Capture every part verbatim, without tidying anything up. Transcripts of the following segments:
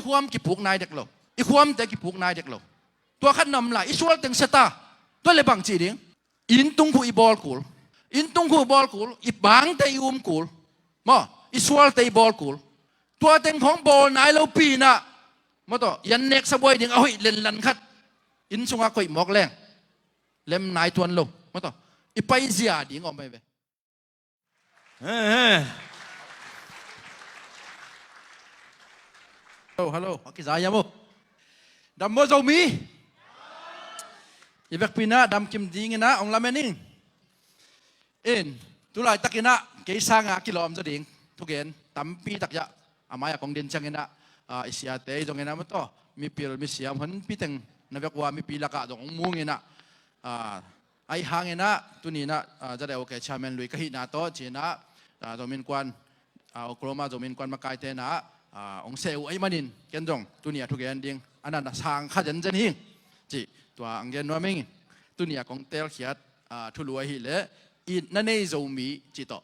khuam kipuk nai dek lo. I khuamte kipuk nai dek lo. Tua khat na om lai, i sual teng sia ta. Tua le bang ci ding? Inn tung khuh i bawl kul. Inn tung khuh bawl kul, i bangte i um kul. Maw, i sualte i bawl kul. Tua teng khawng bawl nai lo pi in ah, maw taw, i an nek sabuai ding a hoih lenlan khat inn sungah koih mawk leng lem nai tuan lo. Maw taw, i paizia ding om ahi ve. He, he. Hello, hello. A kiza hiam uh? Dam maw Zomi? I vekpi in ah damkim ding in ah hong lamen ing. In, tu laitak in ah kei sangin kilawm zaw ding thugen tampi tak zong a mai-ah kong din ciangin ah, ah, i siate zong in ah, maw taw, mipil misiam honpi teng na vek uh a, mipi lakah zong hong mung in ah, ah, ahi hangin ah tuni in ah, ah, ZIOK chairman lui ka hihna tawh ci in ah, ah, Zomi Innkuan, ah, Oklahoma Zomi Innkuan makaite in ah, ah, hong seh uh ahih manin ken zong tuni a thugen ding a na na sang kha zenzen hi ing cih tua hong gen nuam ing. Tuni a kong teelkhiat, ah, thulu ahih leh, itna nei Zomi cih tawh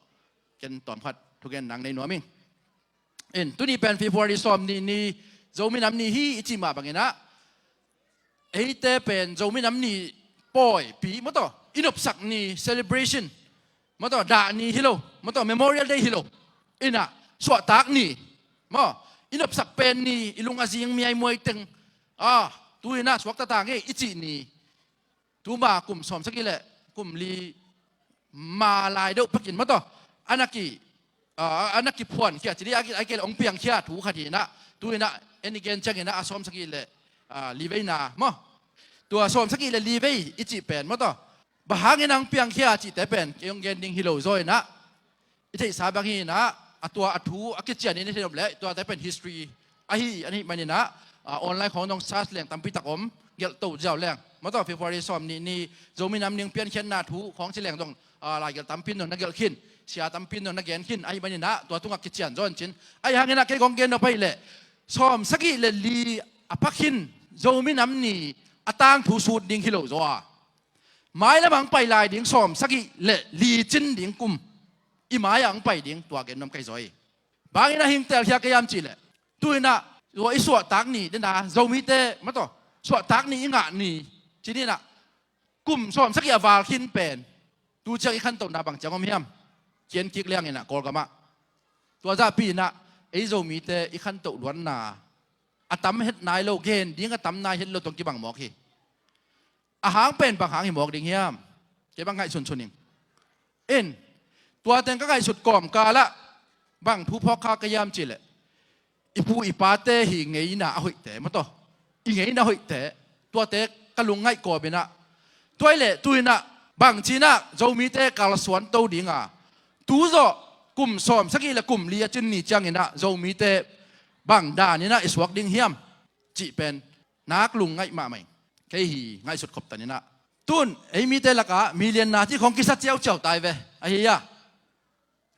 ken tawmkhat thugen nang nei nuam ing. In, tuni pen February sawm nih ni, Zomi Nam Ni hi i cih mah bangin ah, eite pen Zomi Nam Ni pawipi, maw taw, i nopsak ni, celebration, maw taw, dah ni hi lo, maw taw, Memorial Day hi lo. In ah, suahtak ni, maw, i nopsak pen ni, i lung a zing miaimuai teng, ah, tu in ah suakta ta ngei i cih ni. Tuma kum sawmsagih le kum li ma lai deuh pekin, maw taw, a na ki, ah, a na kiphuankhia, ci dih, a ki, a ki hong piangkhia thu khat hi in ah, tu in ah en i gen ciangin ah a sawmsagih le, ah, li veina, maw. Tua sawmsagih le li vei i cih pen, maw taw, bang hangin hong piangkhia cihte pen kei hong gen ding hi lo zaw in ah, i theihsa bang hi in ah, a tua a thu a kician in i theih nop leh, tuate pen history ahi, ahih manin ah, ah, online khawng zong search leng tampi tak om, gelh to ziau leng. Maw taw, February sawm nih ni Zomi Nam Ni piankhiatna thu khawng ci leng zong, ah, laigelh tampi in zong na gelh khin, sia tampi in zong na gen khin, ahih manin ah tua tungah kician zaw in cin. Ahi hangin ah kei kong gen nop ahih leh, sawmsagih le li a pha khin Zomi Nam Ni a tangthu sut ding hi lo zaw a, mailam ah hong pai lai ding sawmsagih le li cin ding kum i mai-ah hong pai ding tua gen nuam ka hi zaw hi. Bang in ah hing teelkhia ka hiam cih leh, tu in ah tua i suahtak ni den a, Zomite, maw taw, suahtak ni i ngah ni ci-in ah, kum sawmsagih a val khin pen tu ciang i khantohna bang ciang om hiam? Ki-en kik liang in ah Kawlgam ah. Tua zahpi in ah ei Zomite i khantoh luatna a tam het nai lo, gen ding a tam nai het lo tawh kibang mawk hi. A hang pen bang hang hi mawk ding hiam? Kei bang ngaihsun sun ing. In, tua teng ka ngaihsut kawmkal ah bang thu phawk kha ka hiam cih leh, i pu i pate hi ngeina a hoihte, maw taw, i ngeina a hoihte, tuate ka lungngaih kawm in ah, tua ahih leh tu in ah bang ci-in ah Zomite kalsuan to ding a, tu zawh kum sawmsagih le kum li a cin ni ciangin ah Zomite bang dan in ah i suak ding hiam cih pen nak lungngaih mahmah ing. Kei hi ngaihsut khop tan in ah. Tun ei mite lakah milianna cih khawng kisa ciauciau ta hi ve. Ahi a,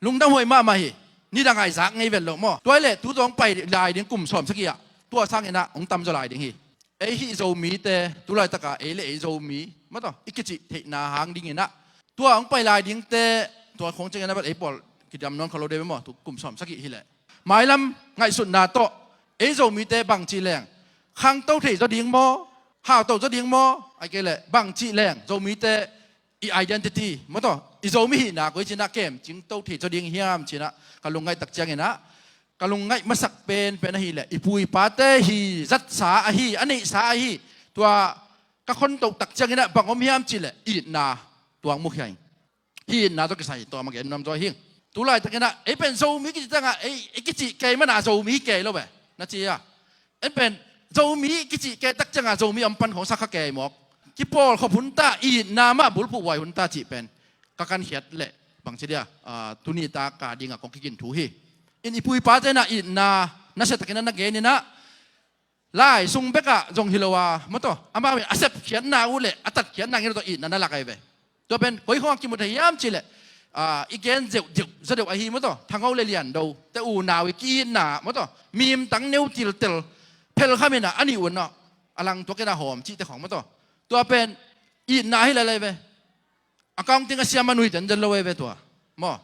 lungdam huai mahmah hi. Nidang a i zak ngei vet lo maw. Tua ahih leh tu tawh hong pai lai ding kum sawmsagih ah tua sangin ah hong tam zaw lai ding hi. Ei hih Zomite, tu laitak a ei le ei Zomi, maw taw, i kicih theihna hang dingin ah, tua hong pai lai dingte, tua khawng ciangin ah ei pawl kidam nawn kha lo ding ve maw, tu kum sawmsagih hi leh. Mailam ngaihsutna tawh ei Zomite bang cih leng khangto thei zaw ding maw, hauto zaw ding maw, ahih kei leh bang cih leng Zomite i identity, maw taw, i Zomi hihna koi ci-in ah kemcing to thei zaw ding hiam ci-in ah ka lungngaih tak ciangin ah, ka lungngaih masak penpen ahih leh i pu i pate hi zatsa ahi, a neihsa ahi, tua ka khontoh tak ciangin ah bang om hiam cih leh itna, tua hong mukhia ing. Hih itna tawh kisai tua mah gen nuam zaw hi ing. Tu laitakin ah ei pen Zomi kici ciangah ei, ei kicih kei manin ah Zomi kei lo ve, na ci a. En pen Zomi kicih kei tak ciangah Zomi om pan khawng sa kha kei mawk. Kipawlkhop hun ta, itna mah bulphuh huai hun ta cih pen ka kankhiat leh bangci dia, ah, tuni tak a dingah kong kigin thu hi. In, i pu i pate in ah itna nasiatakin ah na gen in ah, lai sung bekah zong hi lo a, maw taw, amau in a sepkhiatna uh leh a tatkhiatna ngei lo tawh itna na lak ahi ve. Tua pen koi khawng a kimu thei hiam cih leh, ah, i gen zeuhzeuh zaw deuh ahi, maw taw, Thangho le Liando te unau i ki-itna, maw taw, mimtang neu tiltel phelkham in ah a nih un ah a langtuak in ah hawm cihte khawng, maw taw. Tua pen itna hi lel ahi ve. Accounting a siam man uh hi zenzen lo ahi ve tua, maw.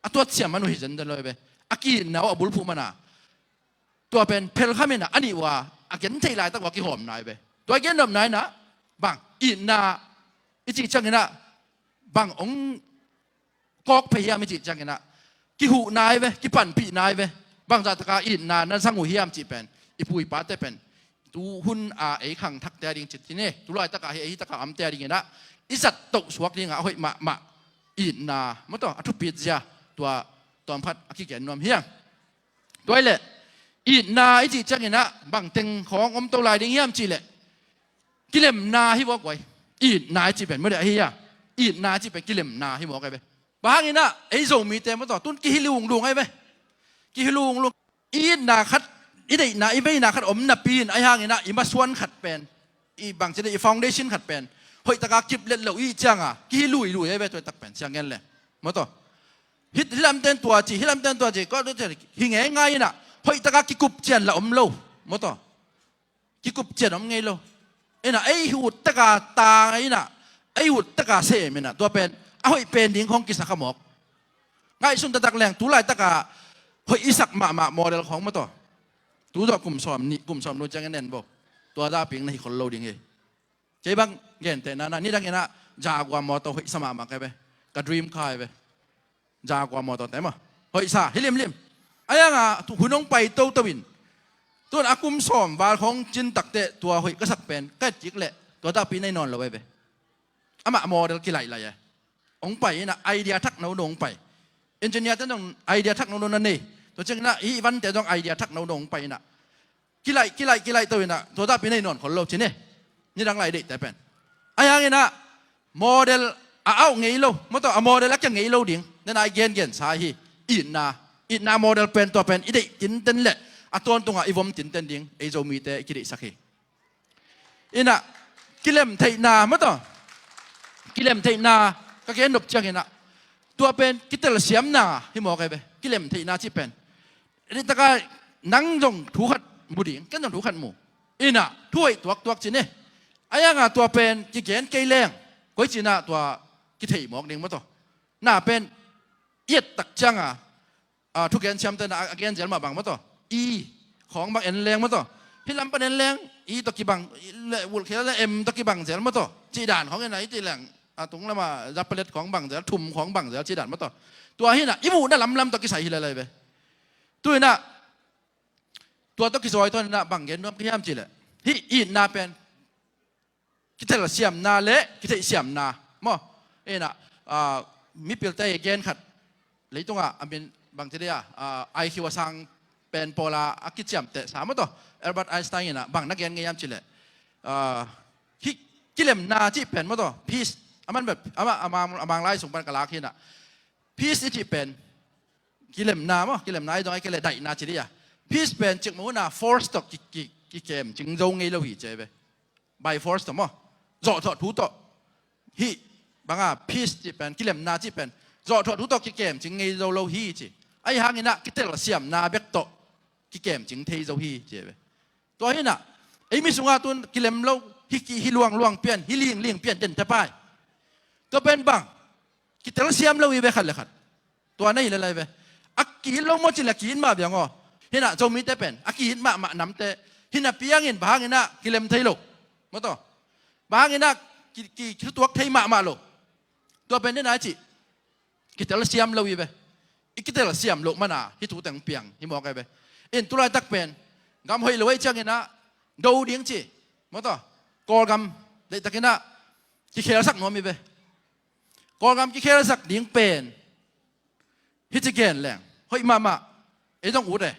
A tuat siam man uh hi zenzen lo ahi ve. A ki-itna uh a bulphuh man a, Tua pen phelkham inah a nih uh a, a gen theih laitak uh a kihawmna hi ve. Tua i gen nopna inah bang itna i cih cianginah bang hong kawk phei hiam i cih cianginah kihuhna hi ve, kipanpihna hi ve. Bangzah taka itna na zang uh hiam cih pen i pu i pate pen tu hun a ei khangthakte a ding cih cine, tu laitaka hi ei taka amte a dinginah i zat toh suak dingah a hoih mahmah itna maw tawh a thupit zia tua tawmkhat a kigen nuam hiam. Tua hi leh itna i cih cianginah bangteng khawng om to lai ding hiam cih leh kilemna hi vawk uai. Itna i cih pen mawdeh ahi a, itna i cih pen kilemna hi mawk ai ve. Bang hanginah ei Zomite maw tawh tun kihi lunglung ai ve. Kihi lunglung. I itna khat, i deihna, i veina khat om napi in ahi hanginah i masuan khat pen, i bangci dei, i foundation khat pen hoihtaka kip let lo i cianga kihi luilui ai ve. Tua tak pen siang ngen le maw tawh hih lamten tua ci, hih lamten tua ci, kua hi ngeingai inah hoihtaka kikup cian la om lo maw tawh. Kikup cian om ngei lo. Inah ei uttaka tang inah ei uttaka sem inah tua pen a hoih pen ding khong kisak a mawk. Ngaihsun taktak leng tu laitaka hoih i sak mahmah model khong maw tawh tu zawh kum sawm nih kum sawm nu ciangin en bo. Tua daping na hi khol lo ding hi. Kei bang gentehna na nidang inah Jaguar mawtaw hoih sa mahmah kai ve. Ka dream car hi ve. Jaguar mawtaw te maw hoih sa hi limlim. Ayanga hun hong pai toto in tun a kum sawm val khong cin takteh tua hoih ka sak pen ka et kik leh tua takpi nei nawn lo ai ve. Amah model kilaih lai e. Hong pai inah idea thak nono hong pai. Engineer te zong idea thak nono na nei. Tua cianginah hih vante zong idea thak nono hong pai inah kilaih kilaih kilaih to inah tua takpi nei nawn khol lo ci ne. Nidang lai deihte pen ahi hanginah model a auh ngei lo maw tawh a model a kia ngei lo ding. Nena i gengensa hi. Itna, itna model pen tua pen i deih tinten leh a tawntungah i vom tinten ding ei Zomite i kideihsak hi. Inah kilemtheihna maw tawh kilemtheihna ka gen nop cianginah tua pen kitelsiamna hi mawk ai ve. Kilemtheihna cih pen Ritaka nang zong thu khat mu ding, ken zong thu khat mu. Inah thu hoih tuaktuak ci ne. Ahi hanga tua pen kigen kei leng koi cinah tua kithei mawk ding maw tawh. Na pen i et tak cianga a thugen siamte na a gen zel mah bang maw tawh. I khawng bang en leng maw tawh. Hih lam pan en leng i tawh kibang le vulhkhia le em tawh kibang zel maw tawh. Cih dan khawng inah i cih leng a tung lama zapalet khawng bang zel, thum khawng bang zel cih dan maw tawh. Tua hinah i muhna lamlam tawh kisai hi lailai ve. Tu inah tua tawh kizawi tawh inah bang gen nuam ka hiam cih leh hih itna pen kitelsiamna le kitheihsiamna maw. Inah mipilte i gen khat leitungah a min bangci dei a I Q a sang pen pawla a kiciamtehsa maw tawh Albert Einstein inah bang na gen ngei hiam cih leh hih kilemna cih pen maw tawh peace a man bep amah a mang lai sung pan ka lak hinah peace i cih pen kilemna maw, kilemna i dong ai kei le daihna ci dih a. Peace pen cikmah huna force tawh kikem cing zo ngei lo hi ci ai ve. By force tawh maw, zawhthawh thu tawh. Hih banga peace cih pen, kilemna cih pen zawhthawh thu tawh kikem cing ngei zo lo hi ci. Ahi hanginah kitelsiamna bek tawh kikem cing thei zo hi ci ai ve. Tua hinah ei mi sungah tun kilem lo, hi luangluang pian, hi lingling pian den tapai. Tua pen bang kitelsiam lo hi ve khat le khat. Tua na hi lailai ve. A ki-it lo maw cin le ki-it mah biang aw. Hinah Zomite pen a ki-it mahmah namte hina piangin bang hanginah kilem thei lo maw tawh. Bang hanginah kitutuak thei mahmah lo. Tua pen dena i cih kitelsiam lo hi ve. I kitelsiam loh mana hih tu teng piang hi mawk ai ve. In tulaitak pen gam hoih lo ahi cianginah do ding ci maw tawh. Kawlgam deihtakinah kikhelsak nuam hi ve. Kawlgam kikhelsak ding pen hih ci gen leng hoih mahmah. Ei zong ut e.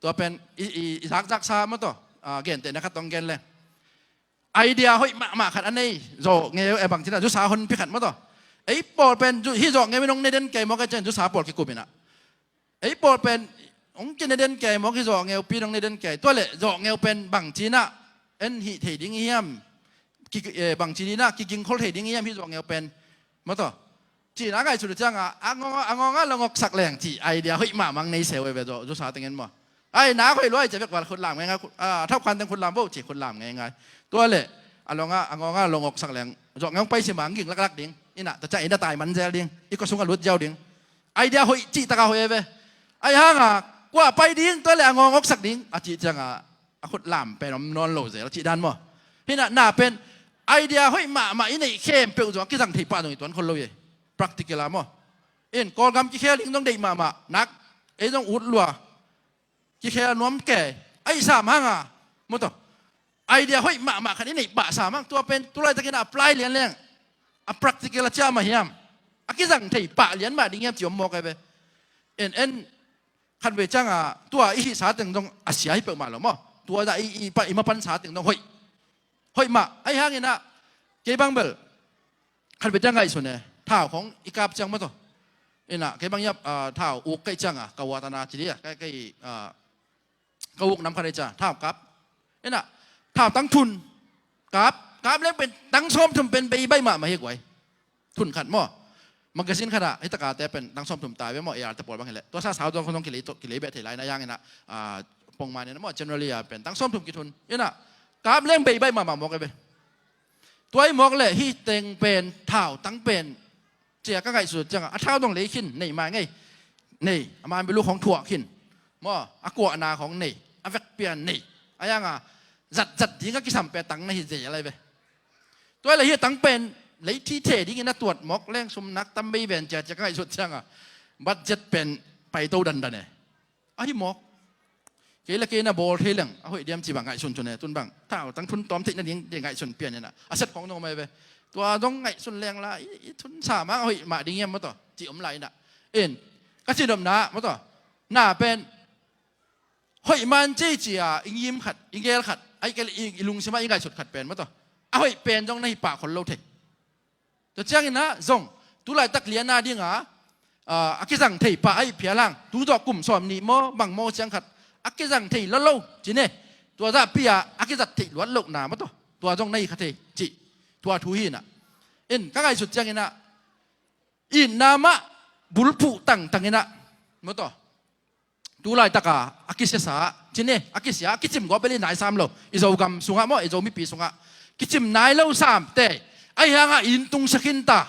Tua pen i zakzaksa maw tawh gentehna khat tawh gen leng idea hoih mahmah khat a nei zawhngeu e bang cinah zusa honpi khat maw tawh. Ei pawl pen hih zawhngeu in hong ne den kei mawk e cin zusa pawl kikum inah ei pawl pen hong kine den kei mawk hih zawhngeu pi in hong ne den kei. Tua leh zawhngeu pen bang cinah en hih thei ding hiam, bang cinah kigingkhol thei ding hiam hih zawhngeu pen maw tawh. Cihna ngaihsut uh cianga a ngawnga longoksak leng cih idea hoih mahmah nei seu e ve zawh zusa tengin maw. Ai nak hoih luai cia vek val khutlam ngeingai. Thauhkhan teng khutlam vo cih khutlam ngeingai. Tua leh a longa a ngawnga longoksak leng zawhngeu pai sima ang ging laklak ding. Inah tua ciang ina tai man zel ding, i kua sungah lut ziau ding. Idea hoih cihtaka hoih e ve. Ahi hanga Kua pai ding, tua le a ngawng awksak ding a cih ciangah a khut lam pen om nawn lo zel a cih dan maw? Hinah na pen idea hoih mahmah i neih khempeuh zong a kizang thei pah zong i tuan khol lo hi. Practical a maw? In Kawlgam kikhel ding zong deih mahmah nak, ei zong ut lua, kikhel nuam ke, a i sam hanga maw tawh. Idea hoih mahmah khat i neih pah sam hang, tua pen tulaitakin a apply lian leng a practical a ciam a hiam, a kizang thei pah lian mah ding hiam ci om mawk ai ve. En en khatvei cianga tua i hih sa teng dong a sia hi peuhmah lo maw? Tua dah i, i, pa, i mapan sa teng dong hoih, hoih mah. Ahi hanginah kei bang bel khatvei ciang ngaihsun e, thau khong i kap ciang maw tawh. Inah kei bang iap, ah, thau uk kaih cianga ka uatana ci dia, ka, ka, ah, ka uk nam khat ei cia thau kap. Inah thau tang thun kap, kap leng pen tang sawm thum pen bei baih mahmah hi guai. Thun khat maw? Magazine khatah hitakate pen tang sawm thum tai ve maw? Ar te pawl bang hileh tua sa sau zong khong zong kilei, kilei beh thei lai na, yang inah, ah, pongman inah maw, generally a pen tang sawm thum kithun. Inah kap leng bei baih mahmah mawk e ve. Tua i mawk leh hih teng pen thau tang pen cia ka ngaihsut cianga a thau dong lei khin nei mai ngei. Nei a man bilu khong thuah khin maw, a kuahna khong nei, a vekpian nei. A yanga zatzat dinga kisam pe tang na hi zei a lai ve. Tua le hi a tang pen lei thi the dingin a tuat mawk leng sumnak tam bei ven cia cia ka ngaihsut cianga budget pen paito dandan e. Ahi mawk. Kei le kei na bawl thei leng a hoih diam ci bang ngaihsun cun e, tun bang thau tang thun tawm theih nading de ngaihsun pian inah a set khong dong mai ve. Tua dong ngaihsun leng la i, i thun sa mang a hoih mah ding hiam maw tawh ci om lai inah. In ka ci domna maw tawh, na pen hoih man cei cia i ngim khat, i ngel khat, ai kei le i, i lungsimah i ngaihsut khat pen maw tawh a hoih pen dong na hi pah khol lo thei. Tua cianginah zong tulaitak liana dinga, ah, a kizang thei pah a ih phial hang, tu zawh kum sawm nih maw bang maw ciang khat a kizang thei lolo cine. Tua zahpi-a a kizat theih luat lohna maw tawh tua zong na hi kha thei cih tua thu hinah. In ka ngaihsut cianginah itna mah bulphuh tangtanginah maw tawh tulaitaka a kisiasa cine, a kisia a kicim gawp bel i naisam lo. I Zogam sungah maw, i Zo mipi sungah kicim nai lo samte. Ahi hangah i inntung sia khinta,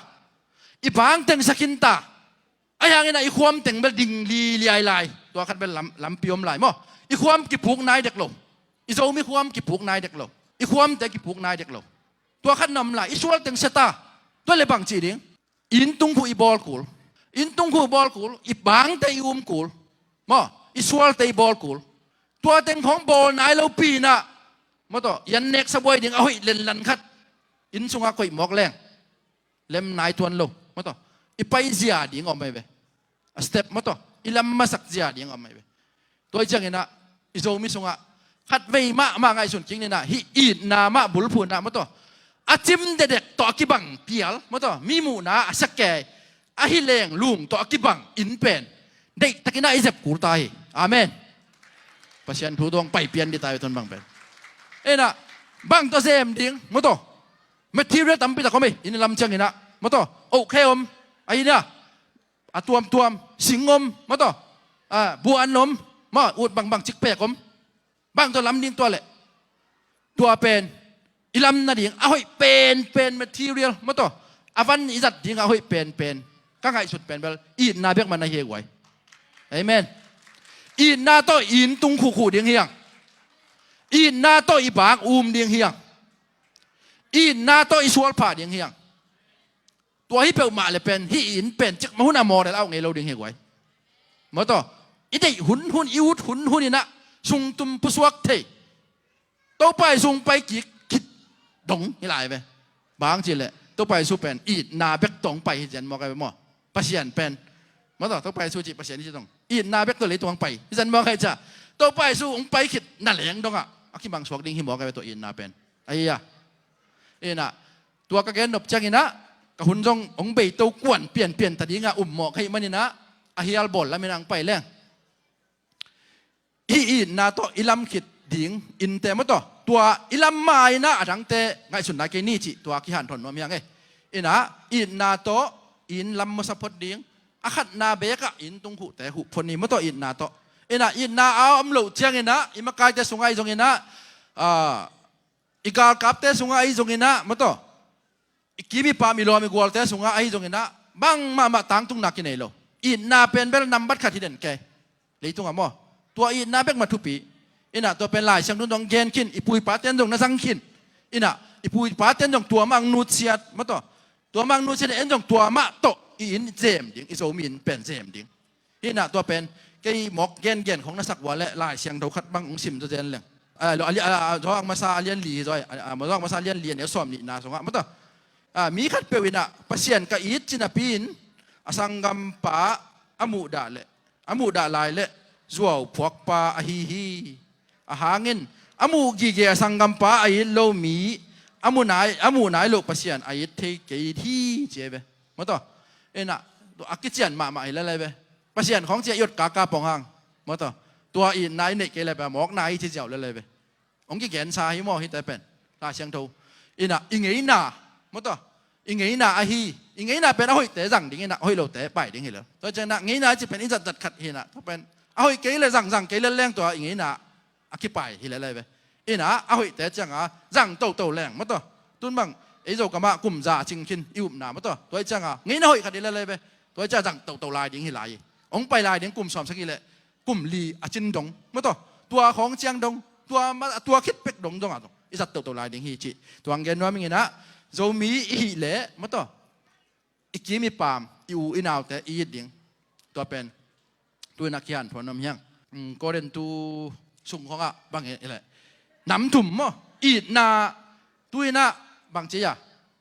i bangteng sia khinta. Ahi hangin ah i khuamteng bel ding liliai lai. Tua khat bel lam, lampi om lai maw? I khuam kipuk nai dek lo. I Zomi khuam kipuk nai dek lo. I khuamte kipuk nai dek lo. Tua khat na om lai, i sualteng siata. Tua le bang cih ding? Inntung khuh i bawl kul. Inntung khuh bawl kul, i bangte i um kul. Maw, i sualte i bawl kul. Tua teng khong bawl nai lo pi inah maw tawh i an nek sabuai ding a hoih lenlan khat inn sungah koih mawk leng lem nai tuan lo maw tawh. I pai zia ding om ai ve. A step maw tawh i lam masak zia ding om ai ve. Tua hi cianginah i Zomi sungah khatvei mahmah ngaihsun kik ninah hih itna mah bulphuh inah maw tawh a cim dedek tawh a kibang pial maw tawh mi muhna a sia kei ahi leng lum tawh a kibang inn pen deihtakinah i zep kul ta hi. Amen. Pasian thu dong pai pian dih ta hi tun bang pen. Inah bang tawh zem ding maw tawh material tampi tak om hi. Inn lam cianginah maw tawh oh khe om ahi na. A tuamtuam sing om maw tawh, a, buan om maw, ut bangbang cikpek om. Bang tawh lam ding tua leh tua pen i lam nading a hoih penpen material maw tawh a van i zat ding a hoih penpen ka ngaihsut pen bel itna bek man ahi guai. Amen. Itna tawh i inntung khuhkhuh ding hiang. Itna tawh i bang um ding hiang. Itna tawh i sualpha ding hiang. Tua hi peuhmah le pen hih inn pen cikmah hun a model a uk ngei lo ding hi guai. Maw tawh i deih hunhun i ut hunhun inah sungtum pusuak thei. Topa Jesu hong pai kik khit dong hi lai ve. Bang cih leh Topa Jesu pen itna bek tawh hong pai hi cian mawk ai ve maw? Pasian pen maw tawh Topa Jesu cih Pasian hi ci dong itna bek tawh leitung hong pai hi cian mawk ai cia. Topa Jesu hong pai khit na leng dongah a kimangsuak ding hi mawk ai ve tua itna pen. Ahi a. Inah tua ka gen nop cianginah ka hun zong hong beito kuan pianpian ta dingah um mawk ahih maninah a hial bawl laminah hong pai leng. Hih itna tawh i lam khit ding innte maw tawh tua i lam ma inah a dangte ngaihsun nai kei ni cih tua kihanthawn nuam hiang e. Inah itna tawh inn lam masa phot ding a khatna bekah inntung khuhte khuh phot ni maw tawh itna tawh. Inah itna a om loh cianginah i makaite sungah ahi zonginah, ah, i galkapte sungah ahi zonginah maw tawh i kim i pam i lawm i gualte sungah ahi zonginah bangmahmah tangtungna kinei lo. Itna pen bel nambat khat hi den kei. Leitung a maw Tua itna bek mah thupi. Inah tua pen Lai Siangtho zong gen khin, i pu i pa ten zong na zang khin. Inah i pu i pa ten zong tua mah ang nutsiat, maw taw. Tua mah ang nutsiat, en zong tua mah tawh i inn zem ding, i Zomi inn pen zem ding. Inah tua pen kei mawk gengen khong na sak ua leh Lai Siangtho khat bang hong sim zaw zen leng. A, a, a, a, Johan masa a lian li hi zaw, a, a, Johan masa a lian li a neu sawm nihna sungah, maw taw. A, mi khatpeuh inah Pasian ka it ci napi-in a sanggampa a muhdah leh, a muhdah lai leh zuau phuakpa ahi hi. A hangin a muh gige a sanggampa a it lo mi a muh nai, a muh nai loh Pasian a it thei kei hi, ci hi ve. Maw taw. Inah a kician mahmah hi lel hi ve. Pasian khawng ci-a i ot kaka pong hang, maw taw. Tua itna i neih kei leh pen mawkna i ci ziau lel hi ve. Hong kigensa hi maw hihte pen, Lai Siangtho. Inah i ngeina, maw taw, i ngeina ahi. I ngeina pen a hoihte zang ding inah, a hoih lote pai ding hi lel. Tua cianginah ngeina i cih pen i zatzat khat hi inah, tua pen a hoih kei leh zangzang kei lel leng tua i ngeina a kipai hi lel hi ve. Inah a hoihte cianga zang toto leng, maw taw. Tun bang ei Zo kamah kum za a cing khin i upna, maw taw. Tua ih cianga ngeina hoih khat hi lel hi ve. Tua ih cianga zang toto lai ding hi lai hi. Hong pai lai ding kum sawm sagih leh kum li a cin dong, maw taw. Tua khawng ciang dong, tua ma, tua khit pek dong zongah zong i zat toto lai ding hi cih tua hong gen nuam ing inah, Zomi i hih leh, maw taw, i kim i pam, i u i naute i it ding. Tua pen tu-in a kihanthawn nuam hi hang. Mm, Korintu sung khawngah bang hi leh, nam thum maw, itna, tu-in ah bang ci a,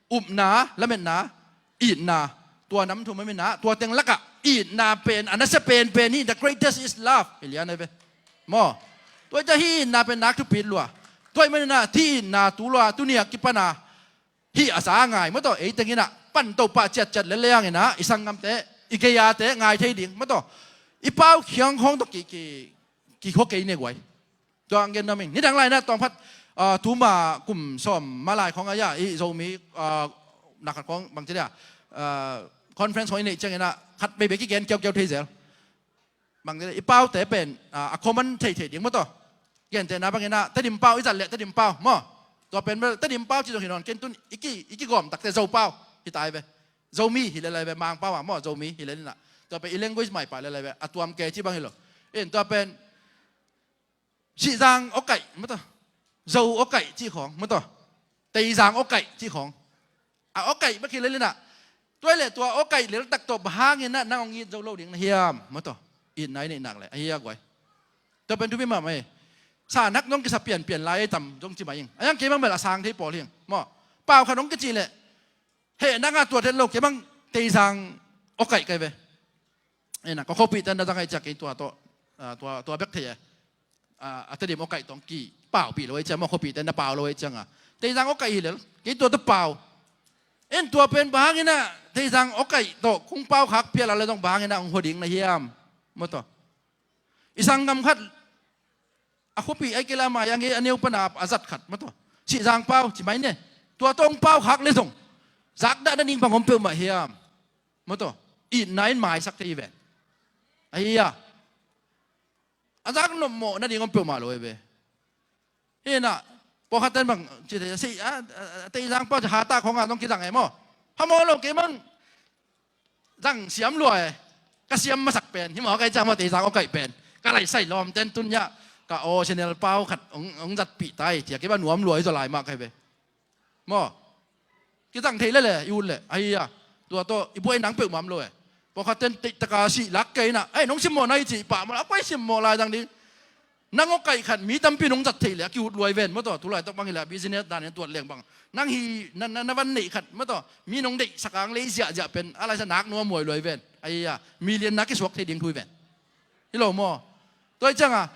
upna, lametna, itna. Tua nam thum a minah tua teng lakah itna pen a nasia penpen hi, the greatest is love. Hi lian hi ve, maw. Tua ih ciang hih itna pen nak thupi lua. Tua ih maninah hih itna tu lua tuni a kipana hih a za a ngai, maw taw, ei tenginah pan to pah ciatciat lel leng inah i sanggamte, i gei-ate ngai thei ding, maw taw. I pau khiang khawng tawh ki, ki, kikhua kei ne guai. Tua ang gen nuam ing. Nidang lai inah tawngphat, ah, tuma kum sawm ma lai khawng a ia i Zomi, ah, nak khat khawng bang ci dia, ah, conference khawng i neih cianginah khat beibei kigen kiaukiau thei zel. Bang ci dia, i paute pen, ah, a common theithei ding, maw taw. Gentehna banginah Tedim pau i zat leh Tedim pau, maw. Tua pen bel Tedim pau ci zong hi nawn kei in, tun i ki, i kigawm takte Zo pau hi ta hi ve. Zomi hi lel hi ve, Mang pau ah, maw, Zomi hi lel inah. Tua pen i language maipah lel hi ve, a tuam kei ci bang hi lo. In tua pen Sihzang awkaih, maw taw. Zo awkaih cih khawng, maw taw. Teizang awkaih cih khawng. A awkaih bek hi lel inah. Tua ih leh tua awkaih leltak tawh bang hanginah nang hong it zo lo ding na hiam, maw taw. Itna i neih nak leh ahi a guai. Tua pen thupi mahmah hi. Sa nak zong kisa pianpian lai ei tam zong ci mah ing. A hiang kei bang bel a sang thei pawl hi ing, maw. Pau khat hong kicih leh heh nanga tua tet lo, kei bang Teizang awkaih ka hi ve. Inah ka khuapihte na zang ahih ciang kei tua tawh, ah, tua, tua bek thei e. Ah, a Tedim awkaih tawh hong kipaupih lo ahih ciang, maw, khuapihte na pau lo ahih cianga Teizang awkaih hi lel, kei tua tawh pau. In tua pen bang hanginah Teizang awkaih tawh kong pau khak phial a leh zong bang hanginah hong hua ding na hiam, maw taw. I sanggam khat a khuapih ahih kei leh a mai a ngei a neu pana a zat khat, maw taw. Sihzang pau ci mai ne. Tua tawh hong pau khak leh zong zakdah nading bang om peuhmah hiam, maw taw. Itna in maisak thei hi ven. Ahi a, a zak nopmawh nading om peuhmah lo hi ve. Hi inah pawlkhat ten bang ci thei, si, a, a, a, Teizang pau ci, hata khawngah zong kizang e maw. Phamawh lo, kei bang zang siam lua e. Ka siam masak pen hi maw, ka hih ciang maw, Teizang awkaih pen ka laisai lawm ten tun hiah ka original pau khat hong, hong zatpih ta hi, ci-a kei bang nuam lua hi zaw lai mah ka hi ve. Maw. Kizang thei lel e, i ut leh. Ahi a, tua tawh i buai nang peuhmah om lo e. Pawlkhat ten teihtaka sih lak kei inah, ei, nong simmawh na hi cih pah maw, a kua i simmawh lai dang ding. Nang awkaih khat mi tampi nong zat theih leh a ki-ut lua hi ven, maw taw. Tulaitak bang hi leh a business dan in tuat leng bang, nang hi, na, na, na van neih khat, maw taw, mi nong deihsak ang lei ziahziah pen a laisa nak nuam huai lua hi ven. Ahi a, million na kisuak thei ding thu hi ven. Hi lo maw? Tua hi cianga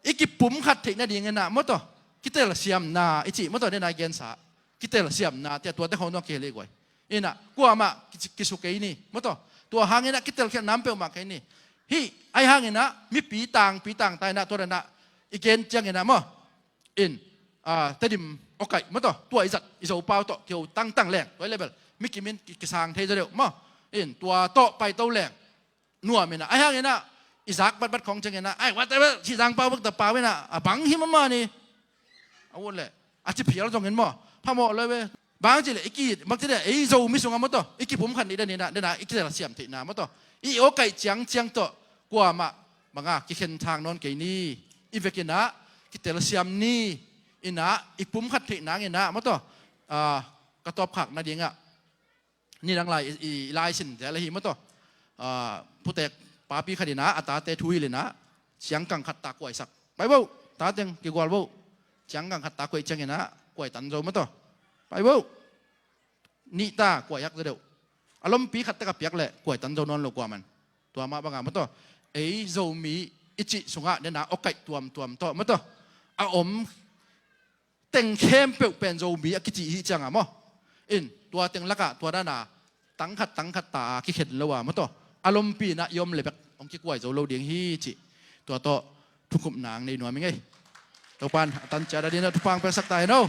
i kipumkhat theih nadinginah, maw taw, kitelsiamna i cih, maw taw, nena i gensa kitelsiamna, tia tuate khawng zong a kihel hi guai. Inah kuamah ki, kisu kei ni, maw taw. Tua hanginah kitelkhialhna om peuhmah kei ni. Hih ahi hanginah mipi tangpi tangta inah tua danah i gen cianginah, maw, in, ah, Tedim awkaih, maw taw, tua i zat i Zopau tawh kiho tangtang leng, tua i level mi kimin ki, kisang thei zaw deuh, maw. In tua tawh paito leng nuam inah, ahi hanginah i zak batbat khawng cianginah, ai, whatever, Sihzang pau bek ta pau inah, a bang hi mahmah ni. A ut leh a ci phial zongin, maw, phamawh lo ve. Bang ci leh i ki, bang ci leh ei Zomi sungah, maw taw, i kipumkhat nih daninah, dena i kitelsiam theihna, maw taw, i awkaih ciangciang tawh kuamah banga kikhen thang nawn kei ni. I vekinah kitelsiam ni. Inah i pumkhat theih nanginah maw taw, ah, ka tawpkhak nadingah nidang lai i, i, i laisin zel ahi maw taw. Ah, putek papi khat inah a tate thu hilh inah ciangkang khat ta kuaisak. Pai vo, tateng kigual vo. Ciangkang khat ta kuaih cianginah kuai tan zo maw taw. Pai vo. Nih ta kuaisak zaw deuh. A lompi khat tek a piak leh kuai tan zo nawn lo kuaman. Tua mah banga maw taw, ei Zomi i cih sungah nena awkaih tuamtuam tawh maw taw, a om teng khempeuh pen Zomi a kici i hih cianga maw. In tua teng lakah tua dana tangkhat tangkhat ta a kikhen lo a maw taw, a lompi inah i om le bek hong kikuai zo lo ding hi cih tua tawh thukhupna ang nei nuam ing ei. Topan a tan ciat a dinah thupha ang piaksak ta hen aw.